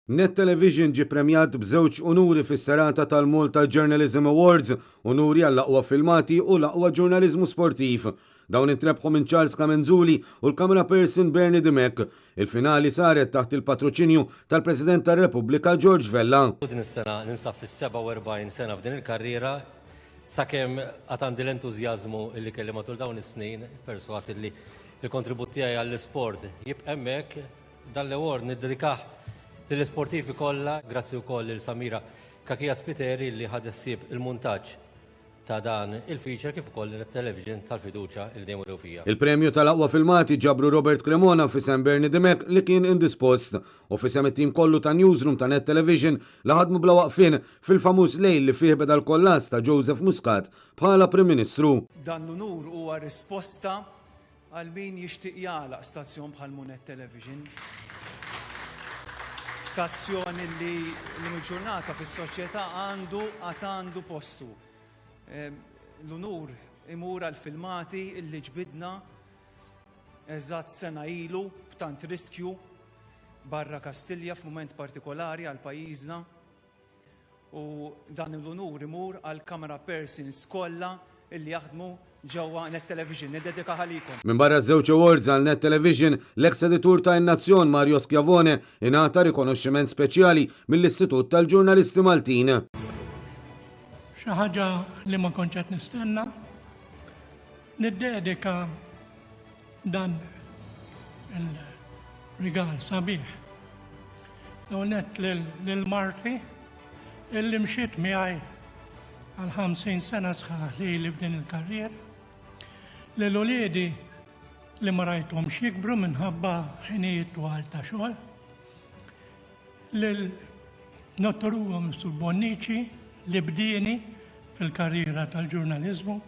Net Television ġie premjat b'żewġ unuri fis-serata tal-Malta Journalism Awards, unuri għall-aqwa filmati u l-aqwa ġurnaliżmu sportiv. Dawn intrebħu minn Charles Camenzuli u l-camera person Bernie Dimech. Il-finali saret taħt il-patroċinju tal-President tar-Repubblika George Vella. Din is-sena ninsab fis-47 sena f'din il-karriera sakemm għad għandi l-entużjażmu li kelli matul dawn is-snin, perswas li l-kontribut tiegħi għall-isport jibqa' hemmhekk. Dan l-award niddedikah lill-isportivi kollha, grazzi wkoll lil Samira Cachia Spiteri li ħadet ħsieb il-muntaġġ ta' dan il-feature kif ukoll lil Television tal-fiduċja li dejjem urew fija. Il-premju tal-aqwa filmati ġabru Robert Cremona f'isem Bernie Dimech li kien indispost u f'isem it-tim kollu ta' Newsroom ta' Net Television li ħadmu bla waqfien fil-famuż lejl li fih beda l-kollass ta' Joseph Muscat bħala Prim Ministru. Dan l-unur huwa risposta Għal min jixtieq jagħlaq stazzjon bħal mhu Net Television. Stazzjon li llum il-ġurnata fis-soċjetà għandu għad għandu postu. L-unur imur għal filmati illi ġbidna eżatt sena ilu b'tant riskju barra Kastilja f'mument partikolari għal pajjiżna. U dan l-unur imur għall camera persons kollha illi jaħdmu ġewwa Net Television. Niddedikah għalikom. Minbarra ż-żewġ awards għal Net Television, l-eks editur ta' In-Nazzjon Mario Schiavone ingħata rikonoxximent speċjali mill-Istitut tal-Ġurnalisti Maltin. Xi ħaġa li ma kontx qed nistenna. Niddedika Dan il-rigal sabiħ. L-ewwel nett lil marti illi mxiet miegħi għal 50 sena sħaħ li li f'din il-karriera. Lil uliedi li ma rajthomx jikbru minħabba ħinijiet twal ta' xogħol. Lil Dottor Ugo Mr. Bonnici li bdieni fil-karriera tal-ġurnaliżmu.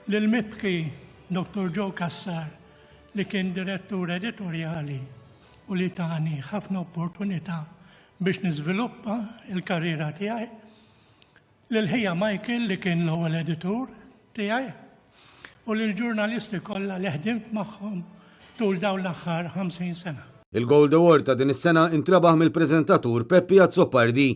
Lill-mibki Dottor Joe Cassar li kien direttur editorjali u li tani ħafna opportunità biex niżviluppa l-karriera tiegħi, lil ħija Michael li kien l-ewwel editur tiegħi u lill-ġurnalisti kollha li ħdimt magħhom tul dawn l-aħħar 50 sena. Il-Gold Award ta' din is-sena intrebaħ mill-preżentatur Peppi Azzopardi.